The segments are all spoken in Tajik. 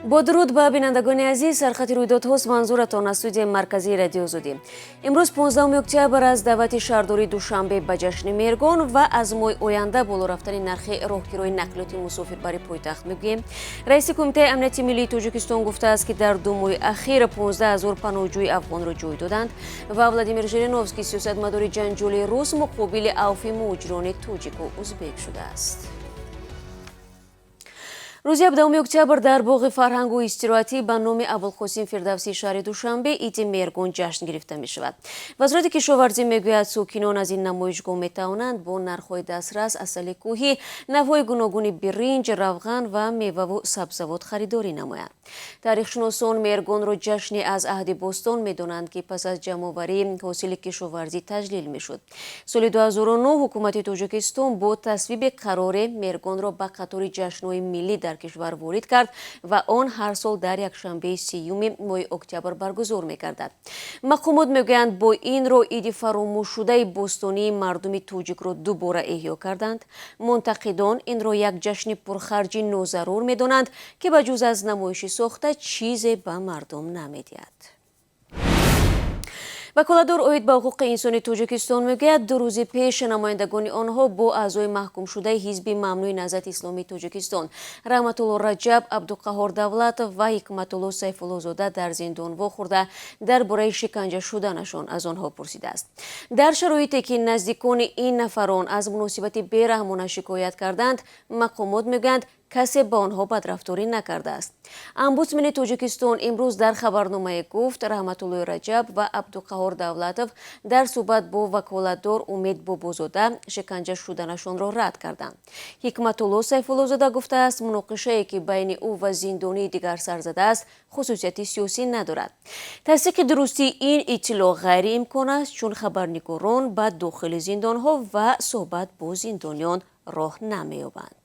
Бо дуруд ба бинандагони азиз, сархати рӯйдодҳост манзуратон аз студияи марказии Радиои Озодӣ. Имрӯз 15 октябр аз даъвати шаҳрдории Душанбе ба ҷашни Меҳргон ва аз моҳи оянда боло рафтани нархи роҳкирои нақлиёти мусофирбари пойтахт мегӯем. Раиси Кумитаи амнияти миллии Тоҷикистон гуфтааст, ки дар 2 моҳи ахир 15 ҳазор паноҳҷӯи афғонро ҷой доданд ва Владимир Жириновский, сиёсатмадори ҷанҷоли рус, муқобили авфи муҳоҷирони тоҷику узбек шудааст. Рӯзи 17 октябр дар боғи фарҳангу истироҳатӣ ба номи Абулқосим Фирдавсии шаҳри Душанбе иди Меҳргон ҷашн гирифта мешавад. Вазорати кишоварзӣ мегӯяд, сокинон аз ин намоишгоҳ метавонанд бо нархҳои дастрас асали кӯҳӣ, навъҳои гуногуни биринҷ, равған ва меваву сабзавот харидорӣ намоянд. Таърихшиносон Меҳргонро ҷашне аз аҳди бостон медонанд, ки пас аз ҷамъоварии ҳосили кишоварзӣ таҷлил мешуд. Соли 2009 ҳукумати Тоҷикистон бо тасвиби қароре Меҳргонро ба қатори ҷашнҳои миллӣ дар кишвар ворид кард ва он ҳар сол дар якшанбеи 30-уми моҳи октябр баргузор мегардад. Мақомот мегӯянд, бо ин роҳ иди фаромӯшшудаи бостонии мардуми тоҷикро дубора эҳё карданд. Мунтақидон инро як ҷашни пурхарҷи нозарур медонанд, ки ба ҷуз аз намоиши сохта чизе ба мардум намедиҳад. Ваколатдор оид ба ҳуқуқи инсони Тоҷикистон мегӯяд, 2 рӯзи пеш намояндагони онҳо бо аъзои маҳкумшудаи ҳизби мамнӯи Наҳзати Исломии Тоҷикистон Раҳматулло Раҷаб, Абдуқаҳҳор Давлатов ва Ҳикматулло Сайфуллозода дар зиндон вохӯрда, дар бораи шиканҷа шуданашон аз онҳо пурсидааст. Дар шароите ки наздикони ин нафарон аз муносибати бераҳмона шикоят карданд, мақомот мегӯянд, касе ба онҳо бадрафторӣ накардааст. Омбудсмени Тоҷикистон имрӯз дар хабарномае гуфт, Раҳматуллои Раҷаб ва Абдуқаҳҳор Давлатов дар суҳбат бо ваколатдор Умед Бобозода шиканҷа шуданашонро рад карданд. Ҳикматулло Сайфуллозода гуфтааст, муноқишае ки байни ӯ ва зиндонии дигар сар задааст, хусусияти сиёсӣ надорад. Тасдиқи дурустии ин иттилоъ ғайриимкон аст, чун хабарнигорон ба дохили зиндонҳо ва суҳбат бо зиндониён роҳ намеёбанд.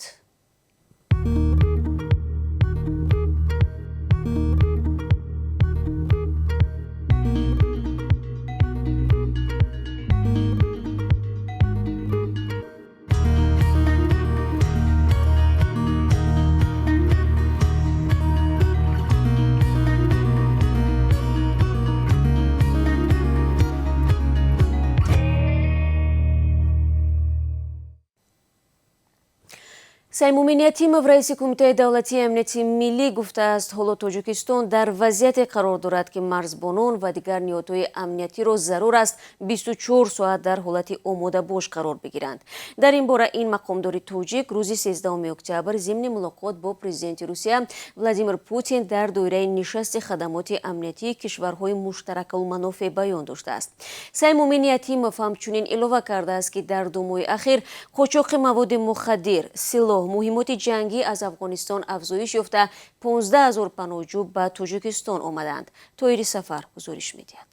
Саймумин Ятимов, раиси Кумитаи давлатии амнияти миллӣ, гуфтааст, ҳоло Тоҷикистон дар вазъияте қарор дорад, ки марзбонон ва дигар ниҳодҳои амниятиро зарур аст 24 соат дар ҳолати омодабош қарор бигиранд. Дар ин бора ин мақомдори тоҷик рӯзи 13 октябр зимни мулоқот бо президенти Русия Владимир Путин дар доираи нишасти хадамоти амниятии кишварҳои муштаракулманофеъ баён доштааст. Саймумин Ятимов ҳамчунин илова кардааст, ки дар 2 моҳи ахир қочоқи маводи мухаддир, силоҳ, муҳимоти ҷангӣ аз Афғонистон афзоиш ёфта, 15 ҳазор паноҳҷӯ ба Тоҷикистон омаданд. Тоири Сафар гузориш медиҳад.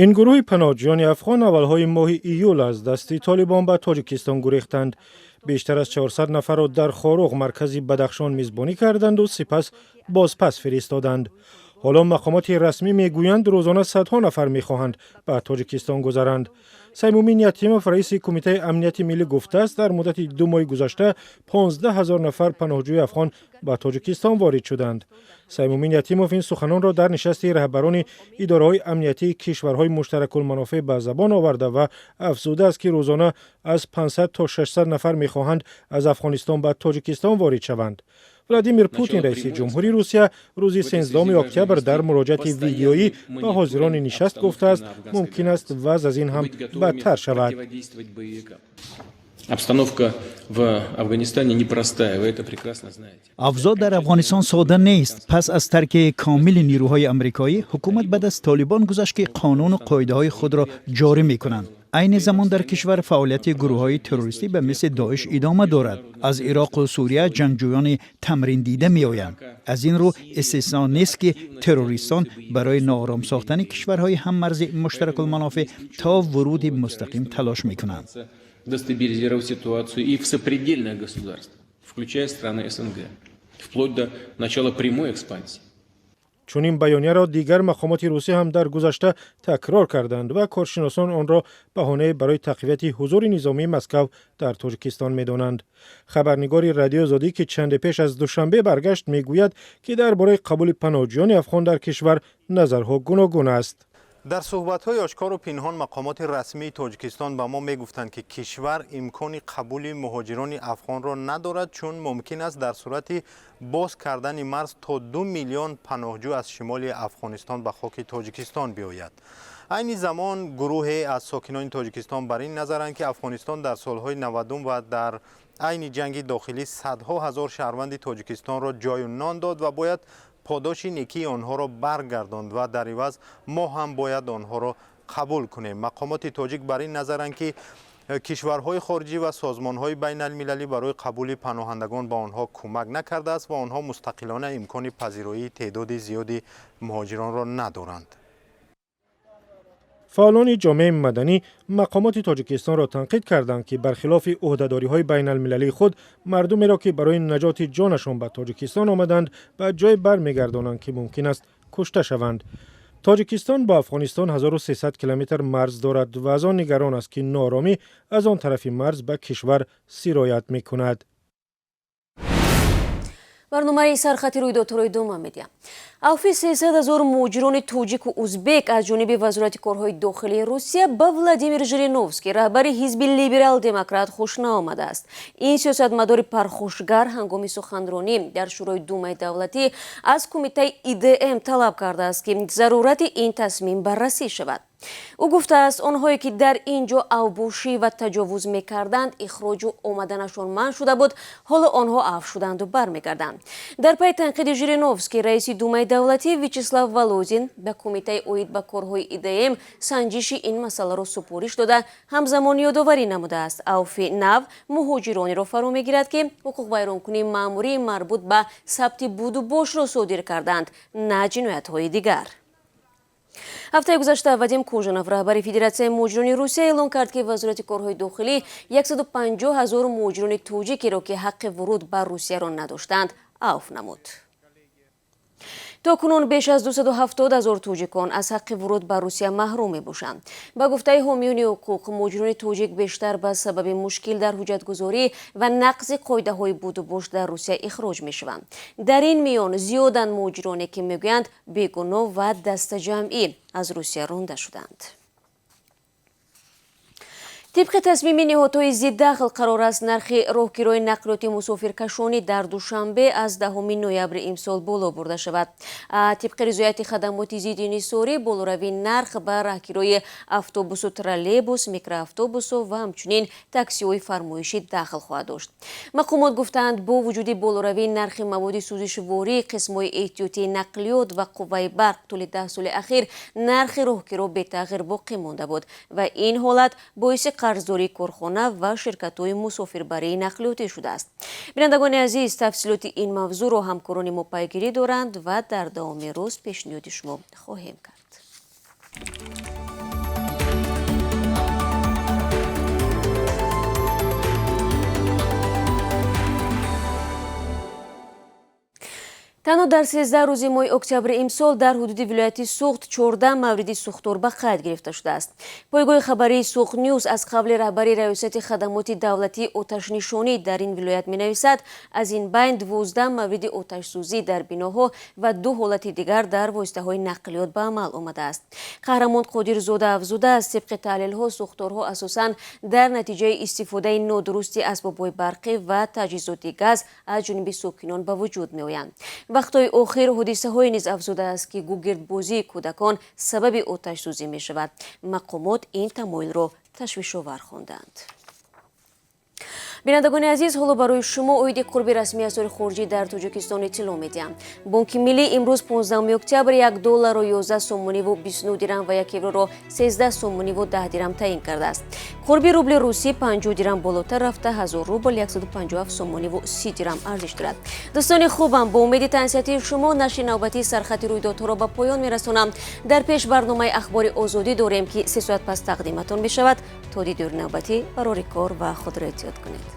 Ин гурӯҳи паноҳҷӯёни афғон аввалҳои моҳи июл аз дасти Толибон ба Тоҷикистон гурехтанд. Бештар аз 400 нафарро дар Хоруғ, маркази Бадахшон, мизбонӣ карданду сипас бозпас фиристоданд. Ҳоло мақомоти расмӣ мегӯянд, рӯзона садҳо нафар мехоҳанд ба Тоҷикистон гузаранд. Саймумин Ятимов, раиси Кумитаи амнияти миллӣ, гуфтааст, дар муддати 2 моҳи гузашта 15 ҳазор нафар паноҳҷӯи афғон ба Тоҷикистон ворид шуданд. Саймумин Ятимов ин суханонро дар нишасти раҳбарони идораҳои амниятии кишварҳои муштаракулманофеъ ба забон оварда ва афзудааст, ки рӯзона аз 500 то 600 нафар мехоҳанд аз Афғонистон ба Тоҷикистон ворид шаванд. Владимир Путин, раиси ҷумҳури Русия, рӯзи 13 октябр дар муроҷиати видеоӣ ба ҳозирони нишаст гуфтааст, мумкин аст вазъ аз ин ҳам бадтар шавад. Обстановка в Афганистане непростая, вы это прекрасно знаете. Авзоъ дар Афғонистон сода нест. Пас аз тарки комили нирӯҳои амрикоӣ, ҳукумат ба даст Толибон гузашт, ки қонуну қоидаҳои худро ҷорӣ мекунанд. Айни замон дар кишвар фаъолияти гурӯҳҳои террористӣ ба мисли Доиш идома дорад. Аз Ироқу Сурия ҷангҷӯёни тамриндида меоянд. Аз ин рӯ истисно нест, ки террористон барои ноором сохтани кишварҳои ҳаммарзи муштаракулманофеъ то вуруди мустақим талош мекунанд. Дестабилизировать ситуацию и в сопредельных государствах, включая страны СНГ, вплоть до начала прямой экспансии. Чунин баёнияро дигар мақомоти русия ҳам дар гузашта такрор карданд ва коршиносон онро баҳонае барои тақвияти ҳузури низомии Москав дар Тоҷикистон медонанд. Хабарнигори Радиои Озодӣ, ки чанде пеш аз Душанбе баргашт, мегӯяд, ки дар бораи қабули паноҳҷӯёни афғон дар кишвар назарҳо гуногун аст. Дар суҳбатҳои ошкору пинҳон мақомоти расмии Тоҷикистон ба мо мегуфтанд, ки кишвар имкони қабули муҳоҷирони афғонро надорад, чун мумкин аст дар сурати боз кардани марз то 2 миллион паноҳҷӯ аз шимоли Афғонистон ба хоки Тоҷикистон биёяд. Айни замон гурӯҳе аз сокинони Тоҷикистон бар ин назаранд, ки Афғонистон дар солҳои 90 ва дар айни ҷанги дохилӣ садҳо ҳазор шаҳрванди Тоҷикистонро ҷою нон дод ва бояд подоши некии онҳоро баргардонд ва дар иваз мо ҳам бояд онҳоро қабул кунем. Мақомоти тоҷик бар ин назаранд, ки кишварҳои хориҷӣ ва созмонҳои байналмилалӣ барои қабули паноҳандагон ба онҳо кӯмак накардааст ва онҳо мустақилона имкони пазироии теъдоди зиёди муҳоҷиронро надоранд. Фаъолони ҷомеаи маданӣ мақомоти Тоҷикистонро танқид карданд, ки бархилофи ӯҳдадориҳои байналмилалии худ мардумеро, ки барои наҷоти ҷонашон ба Тоҷикистон омаданд, ба ҷое бармегардонанд, ки мумкин аст кушта шаванд. Тоҷикистон бо Афғонистон 1300 километр марз дорад ва аз он нигарон аст, ки нооромӣ аз он тарафи марз ба кишвар сироят мекунад. Барномаи сархати рӯйдодҳоро идома медиҳам. Авфи 300 ҳазор муҳоҷирони тоҷику узбек аз ҷониби Вазорати корҳои дохилии Русия ба Владимир Жириновский, раҳбари ҳизби либерал-демократ, хуш наомадааст. Ин сиёсатмадори пархошгар ҳангоми суханронӣ дар Шӯрои Думаи давлатӣ аз кумитаи ИДМ талаб кардааст, ки зарурати ин тасмим баррасӣ шавад. Ӯ гуфтааст, онҳое ки дар ин ҷо авбошӣ ва таҷовуз мекарданд, ихроҷу омаданашон манъ шуда буд, ҳоло онҳо афв шуданду бармегарданд. Дар пайи танқиди Жириновский, раиси Думаи давлатӣ Вячеслав Володин ба кумитаи оид ба корҳои ИДМ санҷиши ин масъаларо супориш дода, ҳамзамон ёдоварӣ намудааст, авфи нав муҳоҷиронеро фаро мегирад, ки ҳуқуқвайронкунии маъмурии марбут ба сабти будубошро содир карданд, на ҷиноятҳои дигар. Ҳафтаи гузашта Вадим Кожанов, раҳбари Федератсияи муҳоҷирони Русия, эълон кард, ки Вазорати корҳои дохилӣ 150 ҳазор муҳоҷирони тоҷикеро, ки ҳаққи вуруд ба Русияро надоштанд, авф намуд. То кунун беш аз 270 ҳазор тоҷикон аз ҳаққи вуруд ба Русия маҳрум мебошанд. Ба гуфтаи ҳомиёни ҳуқуқ, муҳоҷирони тоҷик бештар ба сабаби мушкил дар ҳуҷҷатгузорӣ ва нақзи қоидаҳои будубош дар Русия ихроҷ мешаванд. Дар ин миён зиёданд муҳоҷироне, ки мегӯянд, бегуноҳ ва дастаҷамъӣ аз Русия ронда шуданд. Тибқи тасмими ниҳодҳои зиддахл қарор аст нархи роҳкирои нақлиёти мусофиркашонӣ дар Душанбе аз 10 ноябри имсол боло бурда шавад. Тибқи ризояти хадамоти зидди нисорӣ, болоравии нарх ба раҳкирои автобусу троллейбус, микроавтобусу ва ҳамчунин таксиҳои фармоишӣ дахл хоҳад дошт. Мақомот гуфтаанд, бо вуҷуди болоравии нархи маводи сӯзишворӣ, қисмҳои эҳтиётии нақлиёт ва қувваи барқ тӯли 10 соли ахир нархи роҳкиро бетағйир боқӣ монда буд ва ин ҳолат боиси қарздории корхона ва ширкатҳои мусофирбарии нақлиётӣ шудааст. Бинандагони азиз, тафсилоти ин мавзӯъро ҳамкорони мо пайгирӣ доранд ва дар давоми рӯз пешниҳоди шумо хоҳем кард. Танҳо дар 13 рӯзи моҳи октябри имсол дар ҳудуди вилояти Суғд 14 мавриди сӯхтор ба қайд гирифта шудааст. Пойгоҳи хабарии Суғд Ньюс аз қавли раҳбари Раёсати хадамоти давлатии оташнишонӣ дар ин вилоят менависад, аз ин байн 12 мавриди оташсӯзӣ дар биноҳо ва 2 ҳолати дигар дар воситаҳои нақлиёт ба амал омадааст. Қаҳрамон Қодирзода афзудааст, тибқи таҳлилҳо сӯхторҳо асосан дар натиҷаи истифодаи нодурусти асбобҳои барқӣ ва таҷҳизоти газ аз ҷониби сокинон ба вуҷуд меоянд. Вақтҳои охир ҳодисаҳое низ афзудааст, ки гугирдбозии кӯдакон сабаби оташсӯзӣ мешавад. Мақомот ин тамоилро ташвишовар хонданд. Бинандагони азиз, ҳоло барои шумо оиди қурби расмии асъори хориҷӣ дар Тоҷикистон иттилоъ медиҳам. Бонки Миллӣ имрӯз 15 октябр 1 долларро 11 сомониву 29 дирам ва 1 евроро 13 сомониву 10 дирам таъин кардааст. Қурби рубли русӣ 50 дирам болотар рафта 1000 рубл 157 сомониву 30 дирам арзиш дорад. Дӯстони хубам, бо умеди тансиҳатии шумо нашри навбатии сархати рӯйдодҳоро ба поён мерасонам. Дар пеш барномаи Ахбори Озодӣ дорем, ки 3 соат пас тақдиматон мешавад. То дидори навбатӣ барори кор ва худро эҳтиёт кунед.